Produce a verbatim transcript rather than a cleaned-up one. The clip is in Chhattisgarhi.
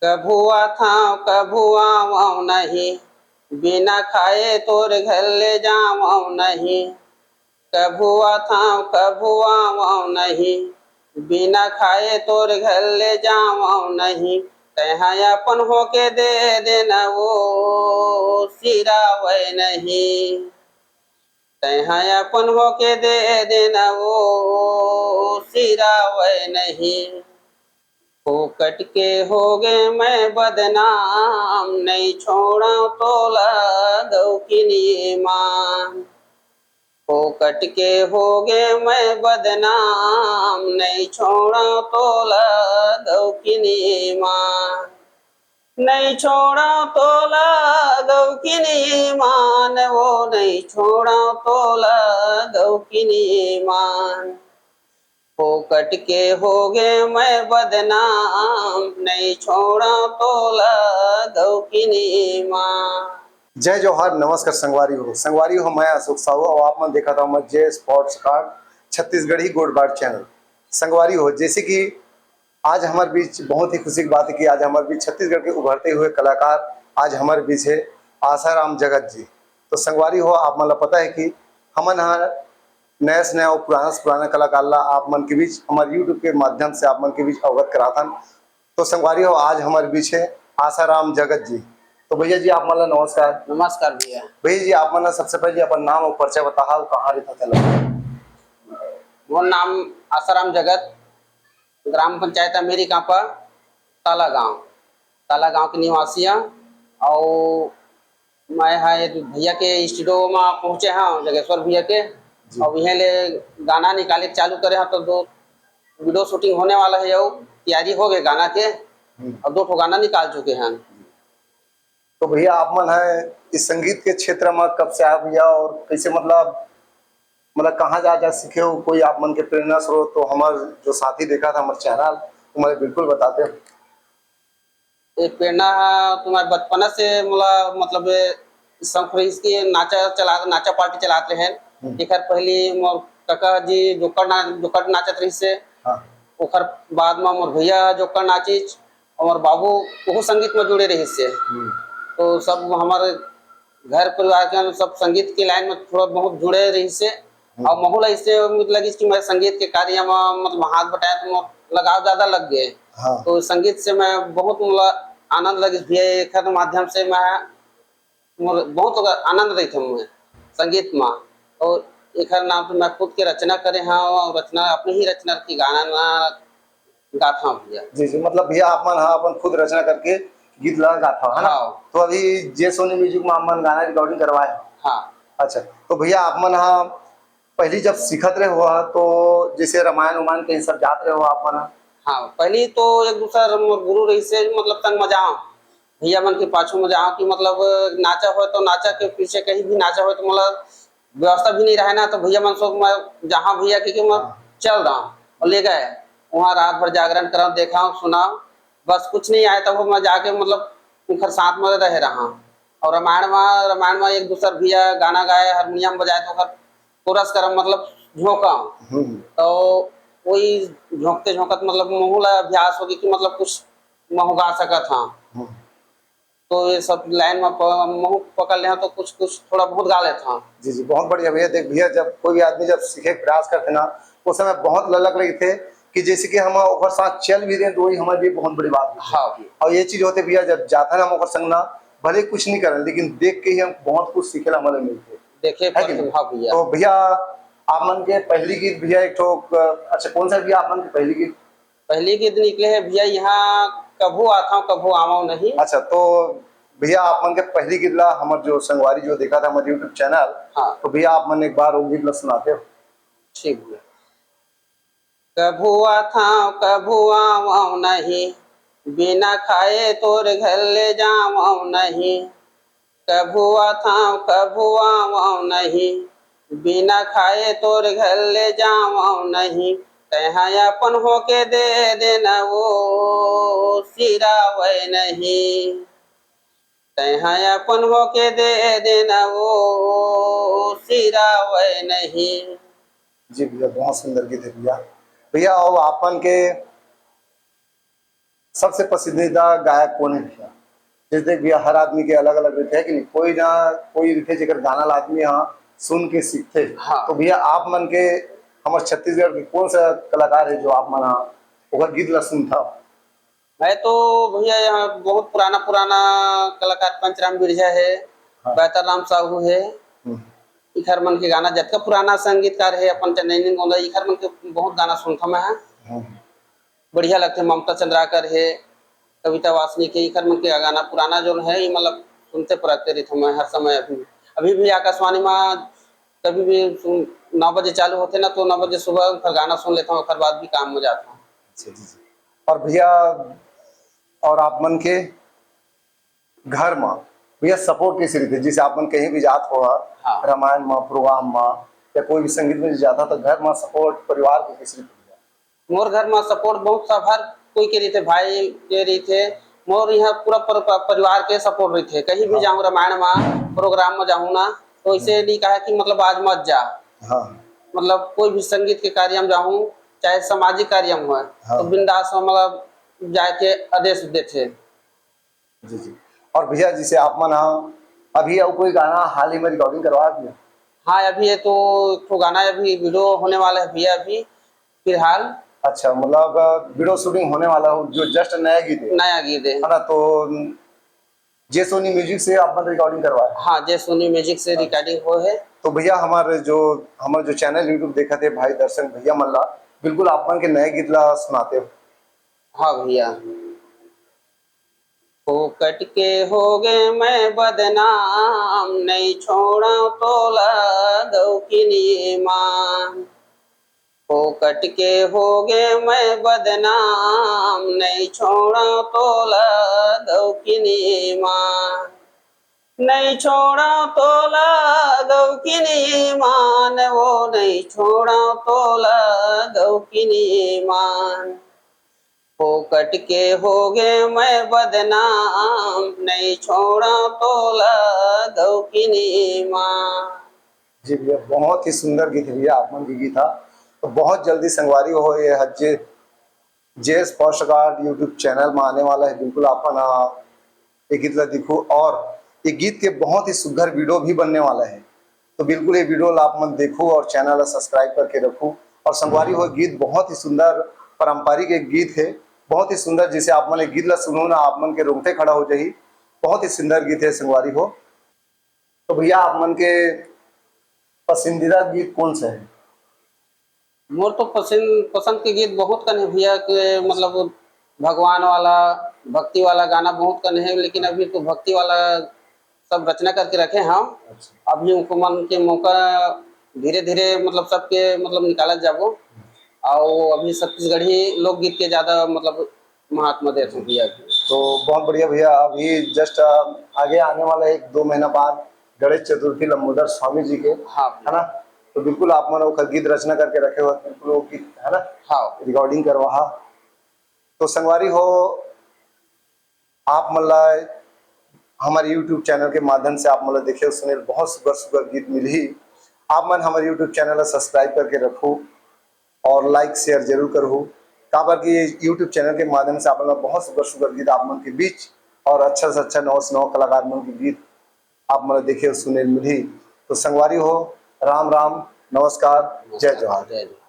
कभू आथंव, कभू आवंव नहीं, बिना खाए तोर घर ले जावंव नहीं। कभू आथंव, कभू आवंव नहीं, बिना खाए तोर घर ले जावंव नहीं। तैं ह अपन होके दे देना वो सिरावय नहीं। तैं ह अपन होके दे देना वो सिरावय नहीं। फोकट के होगे मैं बदनाम, नहीं छोड़ंव तोला गौकिनी मान। फोकट के होगे मैं बदनाम, नहीं छोड़ंव तोला गौकिनी मान। नहीं छोड़ंव तोला गौकिनी मान, वो नहीं छोड़ंव तोला गौकिनी मान। फोकट के होगे मैं बदनाम, नहीं छोड़ंव तोला गौकिनी मान। जय जोहार, नमस्कार संगवारी हो। संगवारी हो, मैं अशोक साहू अउ आप मन देखत हव हमर जे स्पॉट्स कार्ड छत्तीसगढ़ी गोठ बात चैनल। संगवारी हो, जैसे कि आज हमर बीच बहुत ही खुशी की बात है कि आज हमर बीच छत्तीसगढ़ के उभरते हुए कलाकार आज हमर बीच है आसाराम जगत जी। तो संगवारी हो, आप मन ला पता है कि हमन ह नया से नया और पुराना से पुराना कलाकार ला आप मन के बीच हमर YouTube के माध्यम से आप मन के बीच अवगत कराथन। तो संगवारी हो, आज हमर बीच है आसाराम जगत जी। तो भैया जी, आप मन ला नमस्कार। नमस्कार भैया। भैया जी, आप मन ला सबसे पहले अपन नाम और परिचय बताहा, कहाँ रहता था? मोर नाम आसाराम जगत, ग्राम पंचायत अमेरिका पर ताला गांव, ताला गांव के निवासी हंव। अउ मैं ह ये भैया के स्टूडियो म पहुंचे हंव, जगेश्वर भैया के। जी। अउ इहें ले गाना निकाले के चालू करे हंव, तो दो वीडियो शूटिंग होने वाला है, अउ तैयारी हो गए गाना के। हम्म। अउ दो ठो गाना निकाल चुके हैं। तो भैया, आप मन है इस संगीत के क्षेत्र में कब से आए भैया, और कैसे, मतलब, मतलब कहाँ जा जा सीखे हो, कोई आप मन के प्रेरणा स्रोत? तो हमार जो साथी देखा था हमार चैनल, वो मैं बिल्कुल बताते हो। ये प्रेरणा तुम्हारे बचपना से मोला, मतलब, शौक रहिस कि नाचा चला, नाचा पार्टी चलात रहे। हम्म। एकर पहली मोर कका जी जोकर ना-, जोकर नाचत रहिस से। हाँ। ओकर बाद में मोर भैया जोकर नाचिस, हमर बाबू ओहू संगीत में जुड़े रहिस हे। हम्म। तो सब हमर घर परिवार के सब संगीत के लाइन में थोड़ा बहुत जुड़े रहिस हे। हम्म। अउ महू ला इससे लगिस कि मैं संगीत के कार्य में, मतलब, हाथ बटाए तो मोर लगाव ज्यादा लग गए। हाँ। तो संगीत से मैं बहुत, मतलब, आनंद लगिस भैया, एकर माध्यम से मैं मोर बहुत आनंद रहिथे मोर संगीत मा। अउ एखर नाम तो मैं खुद के रचना करे हंव, अउ रचना, अपने ही रचना के गाना ना गाथंव भैया। जी, जी, मतलब भैया, आप मन ह अपन खुद रचना करके गीत ला गाथव, है ना? हाँ। तो अभी जे सोनी म्यूजिक मा आप मन गाना रिकॉर्डिंग करवाए हो। हाँ। अच्छा, तो भैया, आप मन ह पहली जब सीखत रहे हुआ, तो जैसे रामायण उमायण कहीं सब जात रहे हो आप मन? हाँ, पहली तो एक दूसर मोर गुरु रहिस हे, मतलब, संग में जाओ, भैया मन के पाछू में जाओ कि, मतलब, नाचा हो तो नाचा के पीछे कहीं भी नाचा हो तो, मतलब, व्यवस्था भी नहीं रहे ना, तो भैया मन सब मैं जहाँ भैया के, के मैं हाँ। चल रहा हूँ और ले गए, वहाँ रात भर जागरण करा, देखा, सुना, बस कुछ नहीं आए, तब मैं जाके, मतलब, उनकर साथ में रह रहा हूँ। और रामायण में, रामायण में एक दूसर भैया गाना गाए, हारमोनियम बजाए, तो ओकर कोरस करम, मतलब, झोंका। हम्म। तो वही झोंकते झोंकत, मतलब, महू ला अभ्यास होगे कि, मतलब, कुछ महू गा सकत हाँ। हम्म। तो ये सब लाइन में प-, महू पकड़ ले हाँ, तो कुछ, कुछ थोड़ा बहुत गा लेता हाँ। जी, जी, बहुत बढ़िया भैया। देख भैया, जब कोई भी आदमी जब सीखे के प्रयास करते ना, उस समय बहुत ललक रही थे कि जैसे कि हम ओकर साथ चल भी रहे, तो वही हमारे लिए बहुत बड़ी बात होती है। हाँ भैया। और ये चीज होते भैया, जब जाता ना हम ओकर संग ना, भले कुछ नहीं करन, लेकिन देख के ही हम बहुत कुछ सीखे ला हमारे मिलते। देखे है कि पर नहीं? हाँ भैया। तो भैया, आप मन के पहली गीत भैया एक ठो, अ, अच्छा, कौन सा भैया आप मन के पहली गीत? पहली गीत निकले है भैया, यहाँ कभू आथव कभू आवव नहीं। अच्छा, तो भैया, आप मन के पहली गीत ला हमर जो संगवारी जो देखा था हमारे YouTube चैनल, हाँ। तो भैया, आप मन एक बार वो गीत ला सुनाते हो? ठीक भैया। कभू आथव कभू आवव नहीं, बिना खाए तोर घर ले जावव नहीं। कभू आथव कभू आवव नहीं, बिना खाए तोर घर ले जावव नहीं। तैं ह अपन होके दे देना वो सिरावय नहीं। तैं ह अपन होके दे देना वो सिरावय नहीं। जी भैया, बहुत सुंदर गीत है भैया। भैया, और आपन के सबसे पसंदीदा गायक कोन हे भैया? जैसे भैया, हर आदमी के अलग-अलग रहिथे, हे कि नहीं? कोई ना कोई रहिथे जेकर गाना ला आदमी ह सुन के सीखथे। हाँ। तो भैया, आप मन के, हमर छत्तीसगढ़ के कोन सा कलाकार हे जो आप मन ह ओकर गीत ला सुनथव? मैं तो भैया यहाँ बहुत पुराना पुराना कलाकार पंचराम बिरजा हे, हाँ। बैतल राम साहू हे, हम्म। इखर मन के गाना, जतका पुराना संगीतकार हे अपन चंदैनी गोंदा, इखर मन के बहुत गाना सुनथव मैं ह। हम्म। बढ़िया लगथे। ममता चंद्राकर हे, कविता वासनिक हे, इखर मन के गाना पुराना जोन हे, ये मतलब सुनते परखते रहिथव मैं हर समय। अभी, अभी भी आकाशवाणी में कभी भी सुन, नौ बजे चालू होथे ना, तो नौ बजे सुबह उनकर गाना सुन लेथव, ओकर बाद भी काम में जाथव। अच्छा जी, जी। और भैया, और आप मन के घर में भैया support कैसे रहिथे? जैसे आप मन कहीं भी जात हो, हाँ। रामायण में, program में या कोई भी संगीत में जाता, तो घर में support परिवार के कैसे रहिथे भैया? मोर घर में support बहुत सब, हर कोई के रहिथे, भाई के रहिथे, मोर यहाँ पूरा पर-, प-, परिवार के support रहिथे। कहीं भी हाँ। जाहूँ, रामायण में, program में जाहूँ ना, तो ऐसे हम्म। नहीं कहा कि मतलब आज मत जा। हाँ। मतलब कोई भी संगीत के कार्य में जाहूँ, चाहे सामाजिक कार्य में हो, हाँ। तो बिंदास में मतलब जाए के आदेश देथे। जी, जी। और भैया, जैसे आप मन ह अभी अउ कोई गाना हाल ही में recording करवा दिया? हाँ, अभी ये तो एक ठो गाना अभी video होने वाला है भैया, अभी फिलहाल। अच्छा, मतलब, अ, video shooting होने वाला हो, जो just नया गीत है। नया गीत है। है ना, तो, अम, जे सोनी म्यूजिक से आप मन recording करवाए? हाँ, जे सोनी म्यूजिक से अच्छा। Recording हो है। तो भैया, हमारे जो, हमारे जो channel YouTube देखत हे भाई दर्शक भैया मन ला, बिल्कुल आप मन के नए गीत ला सुनाते हो। हाँ भैया। फोकट के हो गे मैं बदनाम, नइ छोड़व तोला गौकिनी मान। फोकट के हो गे मैं बदनाम, नइ छोड़व तोला गौकिनी मान। नइ छोड़व तोला गौकिनी मान, वो नइ छोड़व तोला गौकिनी मान। फोकट के हो गे मैं बदनाम, नइ छोड़व तोला गौकिनी मान। जी भैया, बहुत ही सुंदर गीत है भैया, आप मन के गीत हा। तो बहुत जल्दी संगवारी हो ये ह-, जे, जे S first guard YouTube channel में आने वाला है, बिल्कुल आप मन, आ, ये गीत ला देखो और ये गीत के बहुत ही सुघर video भी बनने वाला है। तो बिल्कुल ये video ला आप मन देखो और channel ला subscribe करके रखो। और संगवारी हो, गीत बहुत ही सुंदर पारंपरिक एक गीत है, बहुत ही सुंदर। जिसे आप मन ये गीत ला सुनो ना, आप मन के रोंगटे खड़ा हो जाही। बहुत ही सुंदर गीत है संगवारी हो। तो भैया, आप मन के पसंदीदा गीत कौन सा है? मोर तो पसंद, पसंद के गीत बहुत कन हे भैया, के मतलब भगवान वाला, भक्ति वाला गाना बहुत कन हे, लेकिन अभी तो भक्ति वाला सब रचना करके रखे हँव। अच्छा। अभी उनको मन के मौका धीरे-धीरे मतलब सबके मतलब निकालत जाबो। अउ अभी छत्तीसगढ़ी लोकगीत के ज्यादा मतलब महात्मा देत हँव भैया। तो बहुत बढ़िया भैया, अभी just, अ, आगे आने वाला एक दो महीना बाद गणेश चतुर्थी लंबोदर स्वामी जी के, हाँ। है ना? तो बिल्कुल आप मन ओकर गीत रचना करके रखे हो, बिल्कुल वो गीत, है ना? हाँ। Recording करवाहा। तो संगवारी हो, आप मन ला हमारे YouTube channel के माध्यम से आप मन ला देखे सुने बहुत सुघर सुघर गीत मिलही। आप मन हमारे YouTube channel ला subscribe करके रखो और like share जरूर करहू, काबर कि ये YouTube channel के माध्यम से आप मन ला बहुत सुघर सुघर गीत आप मन के बीच और अच्छा से अच्छा नवा से नवा कलाकार मन के गीत आप मन ला देखे सुने मिलही। तो संगवारी हो, राम राम, नमस्कार, जय जोहार। जय जोहार।